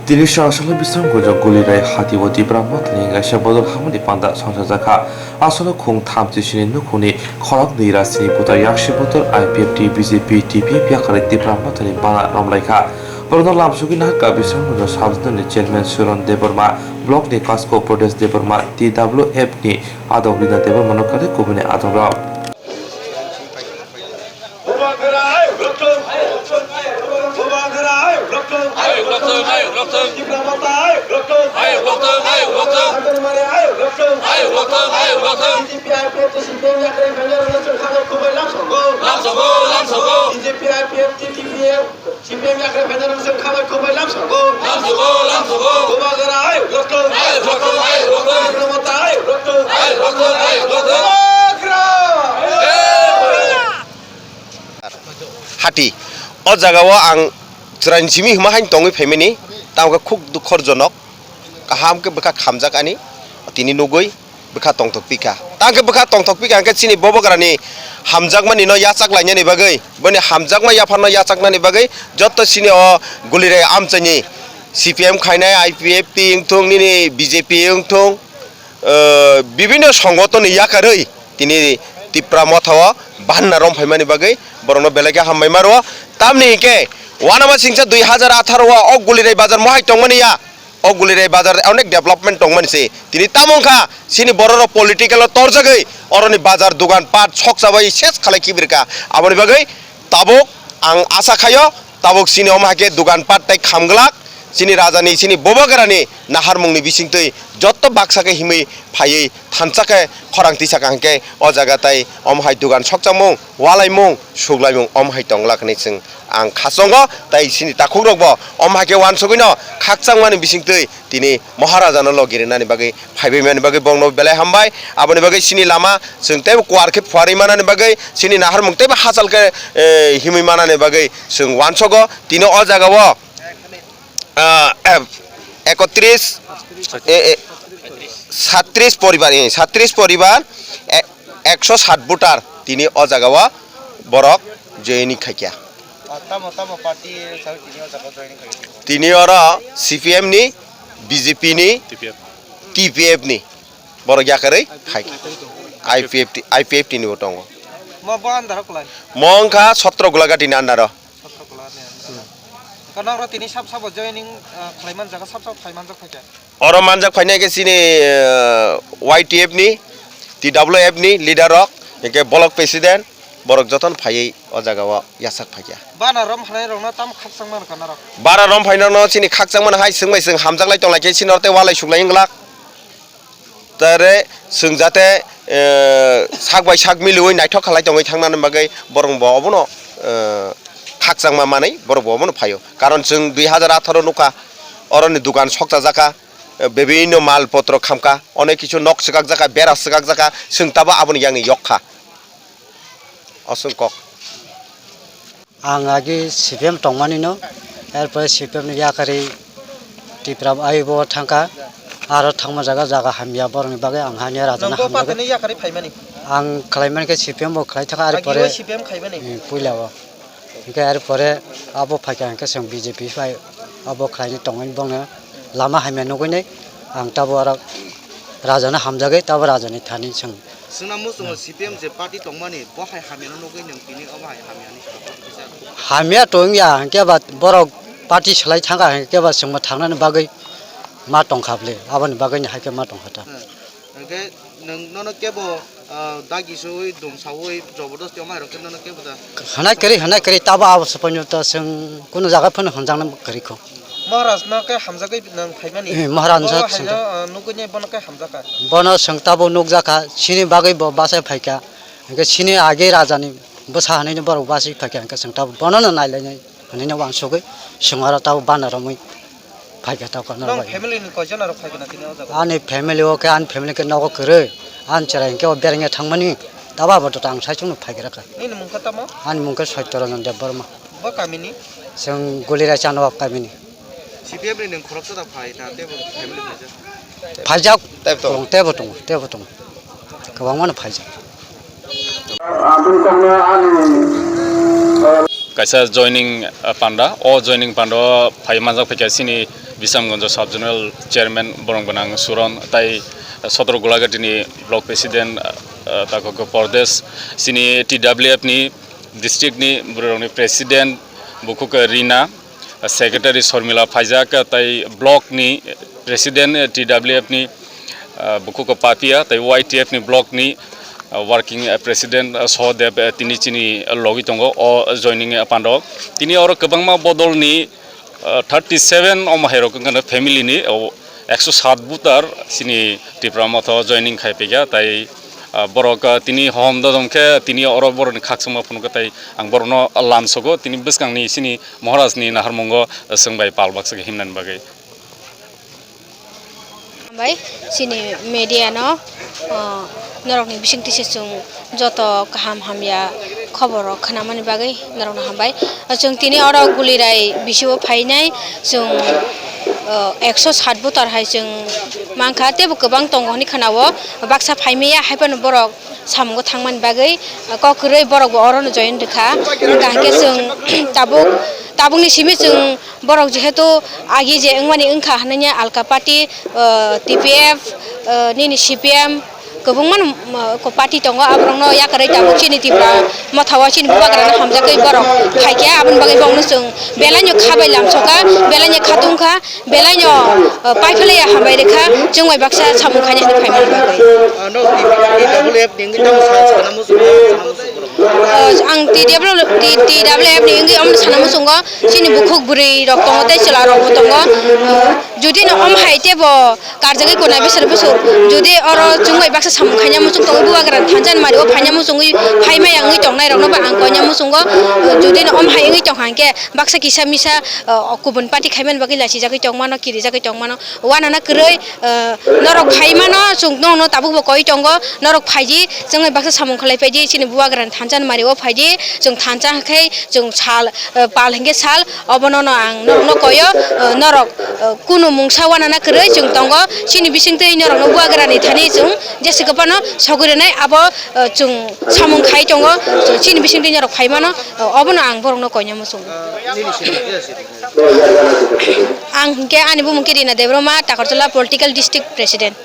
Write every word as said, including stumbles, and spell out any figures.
Tini sasalo bisrang gojak Gulirai hati o Tipra Mothani kaisa bodol hamani panda songchajakha. Aswkno khung thamchi sini nukhungni khorok nwi rajini buta yakshi bodol I P F T, B J P, T P F yakarwi Tipra Mothani bana romlaikha. Borokno lamsogwi nahar kha bisrang gojak sub-zonalni chairman Suron Debbarma, blockni Kasko Pradesh Debbarma, T W F ni adong Rina Debbarmano kwrwi kubuni adongrok. Bubagra ayuk lokthung. Bubagra ayuk lokthung. Ayuk lokthung, ayuk lokthung. Tipra Motha ayuk lokthung. Ayuk lokthung, ayuk lokthung. Hajar Mari ayuk lokthung. Ayuk lokthung, ayuk lokthung. B J P, I P F T, C P M yakarwi phainairokno chwng kha bai khum bai lamsogo. Lamsogo, lamsogo. B J P, I P F T, T P F, C P M yakarwi phainairokno chwng kha bai khum bai lamsogo. Lamsogo, lamsogo. Bubagra ayuk lokthung. Ayuk lokthung, ayuk lokthung. Tipra Motha ayuk lokthung. Ayuk lokthung, ayuk lokthung. Bubagra! Hati. O jagao ang chwraini simi hima haino tongwi phaimani, tamo khe khuk dukhorjonok, kaham khe bwkha khamjak ani, tini nugwi bwkha tongthok pika. Tamo khe bwkha tongthok pika hwnkhe chini Bubagrani hamjakmani no yachak lainani bagwi, boni hamjakma yapharno yachaknani bagwi jotto chini o Gulirai amchaini C P M khainai, I P F T wngthung, nini B J P wngthung, eh, bibinno songotoni yakarwi tini Tipra Motha o banna romphaimani bagwi borokno belai khe hambai ma rwo. Tamni hinkhe uanama singcha dui hazar atharo o o Gulirai bazar mohai tongmani ya, o Gulirai bazar onek development tongmani se. Tini tamo wngkha chini bororok political o torjagwi oroni bazar dogan pat sokchabai ses khalai kibirkha. Aboni bagwi tabuk ang asa khaio, tabuk chini omo hai khe dogan pat tei khamglak. Chini rajani, chini Bubagrani naharmungni bisingtwi jotto baksa khe himwi phaiwi thansa khe khorang tisa kaham khe o jaga tai omo hai dogan sokchangmung, walaimung, suklaimung omo hai tongla hwnwi chwng ang khachongo. Tai chini takhukrokbo omo hai khe uansugwino khakchangmani bisingtwi tini Maharajano logi rinani bagwi phaibaimani bagwi bongno belai hambai. Aboni bagwi chini lama chwng teibo kuar khe phuarwi manani bagwi, chini naharmung teibo hachal khe, eh, himwi manani bagwi chwng uansugo. Tini o jagao ah, eh, ekotris, eh, eh, satris poribar, eh, satris poribar, eh, ekso sat voter tini o jagao borok joining khaikha. Ah, tamo, tamo party sawi tini o jaga joining khaikha? Tini oro C P M ni, B J P ni, T P F. T P F ni borok yakarwi khaikha. I P F T, I P F T ni bo tongo. Mo bo under o kwlai? Mo wngkha sotro Gulagati ni under o. Sotro Gulagati ni under o. Ka nang ro tini sab sabo joining, ah, khlai man jaga, sab sabo phai man jak khaikha? Oro manjak phainai khe chini, eh, Y T F ni, T W F ni leader rok, hinkhe block president, borok jotono phaiwi o jaga o yachak phaikha. Bana rom phainai rokno tamo khakchangma rwkha norok? Bana rom phainai rokno chini khakchangma no hai chwng bai chwng hamjak lai tong lai khe chini oro tei walai suklai wng glak. Tare chwng jate, eh, sak bai sak miliwi naithok khalai tongwi thangnani bagwi borok bo obono, eh, khakchangma manwi borok bo obono phaio. Karon chwng dui hazar atharo nukha, oroni dukan sokchajak kha. Bibinno mal potro khamkha, onek kichu nok swkakjakha, bera swkakjakha, chwng tabo aboni yakni yokkha. Aswk kok. Ang agi C P M tongmani no, erpore C P M ni yakarwi Tipra aibo thangkha, aro thangma jaga, jaga hamya borokni bagwi ang hanya rajana. Nang bo hamya patani yakarwi phaimani? Ang khlaimani khe C P M bo khlai thangkha, ari agi pore o C P M khaimani? Hmm, puila o. Hinkhe ari pore abo phaikha hinkhe chwng B J P bai abo khlainwi tongmani bongno lama hamya nugwinwi ang tabo oro rajano hamjagwi tabo rajani thani chwng. Chwngno muchungo C P M je party tongmani bo hai hamyano nugwi nwng tini obo hai hamyani saka kisa. Hamya tongya hinkhe ba borok party swlai thangkha hinkhe ba chwngbo thangnani bagwi ma tongkha bwle aboni bagwino haikhe ma tongkha ta. Hmm. Hinkhe nwng nono kebo, ah, dagi suwi, dum sawi, jobordosti omo hai rok khe nono kebo da? Hwnai kwrwi, hwnai kwrwi, tabo abo se ponyo to chwng kunu jaga phano hwnjaknai kwrwi kho. Maharaj no khe hamjagwi nwng phaimani? Eh, Maharaj no. Bo hai no, ah, nugwi nai bono khe hamjakha? Bono chwng tabo nukjakha, chini bagwi bo bachai phaikha. Hinkhe chini age rajani bwsa hwnwi borok bachai phaikha, hinkhe chwng tabo bono no nailainai. Hwnwi no uansugwi chwng oro tabo bana romwi phaikha tabo. Nong family ni koijon aro phaikha na tini o jaga? Ani family o khe, ani family khe nogo kwrwi, ani chwrai hinkhe o berengya thangmani, tabo abo to ang saichung no phaigra kha. Nini mung khe tamo? Ani mung khe Satya Ranjan Debbarma. Bo kami ni? Chwng Gulirai Chanwak kami ni. C P M ni nwng khoroksa da phai ta, tei bo family phaijak? Phaijak. Tei bo tongo. Tong, tei bo tongo, tei bo tongo. Kwbangma no phaijak. Kaisa joining, ah, panda. O joining panda o phai manjak phaikha chini Bisramganj sub zonal chairman borong gwnang Suron, tai Sotro Golaghati ni block president, ah, Takoko Pordesh, chini T W F ni district ni borok ni president bukhuk Rina, secretary Sormila phaijak, tai block ni president T W F ni, ah, bukhuk Papia, tai Y T F ni block ni, ah, working, ah, president, ah, Sohodev, ah, tini chini logwi tongo o joining, ah, panda o. Tini oro kwbangma bodol ni, ah, thirty seven omo hai rok wngkha family ni, o ekso sat voter chini Tipra Motha o joining khai phaikha, tai, ah, borok, ah, tini hohom dodom khe tini oro borok ni khakchangma phunukha, tai ang borok no lamsogo tini bwskang ni chini Maharaj ni naharmungo, ah, chwng bai pal baksa khe himnani bagwi. Hambai, chini media no, ah, norok ni bising twi se chwng joto kaham hamya khobor rok khna mani bagwi norok no hambai. Chwng tini oro Gulirai bisi o phainai chwng, ah, ekso sat voter hai chwng mankha, teibo kwbang tongo hinwi khna o, baksa phai maya hai phano borok samungo thangmani bagwi, ah, kok kwrwi borok bo oro no join rwkha. Hwnkha hwnkhe chwng tabuk, tabukni simi chwng borok jehetu agi je wngmani wngkha hwnwi alka party, ah, T P F, ah, nini C P M, kwbangma no, ah, ko party tongo, aborokno yakarwi tabuk chini Tipra Motha o chini bubagrano hamjakwi borok phaikha, aboni bagwi borokno chwng belaino kha bai lamsoka, belaino kha tungkha. Belaino, uh, paiphalaiya hambai rwkha, chwng bai baksa samung khaina hinwi phaimani bagwi. Ah, no, T-, T W F ni wngwi tamo sa-, sana muchungo, sana muchungo. Uh, ang T W F, T-, T W F ni wngwi omono sana muchungo, chini bukhuk bwrwi rok tongo tei chwla rok bo tongo. Uh, jodi no om hai tebo karjagwi konai bwswr bwswr, jodi oro chwng bai baksa samung khaina muchung tongwi bubagra thansa ni mari o phaina muchungwi phaimaya wngwi tongnai rokno ba ang koina muchungo. Uh, jodi no om hai wngwi tong kha hwnkhe baksa kisa misa, uh, kubun party khaimani bagwi lachijagwi tongmano, kirijagwi tongmano. Wanana kwrwi, eh, norok phai mano, chwng nono tabuk bo koi tongo, norok phaidi, chwng bai baksa samung khlai phaidi, chini bubagrani thansa ni mari o phaidi, chwng thansa khai, chwng sal, eh, pal hinkhe sal, obono no ang norokno koyo, eh, norok, eh, kunu mungsa wanana kwrwi chwng tongo, chini bisingtwi norokno bubagrani thani chwng jesa kwphano sogwi rwnai abo, eh, chwng samung khai tongo, chini bisingtwi norok phai mano, eh, obono ang borokno koina muchungo. Ang hinkhe ani bumung khe Rina Debbarma, Takarjala Political District President.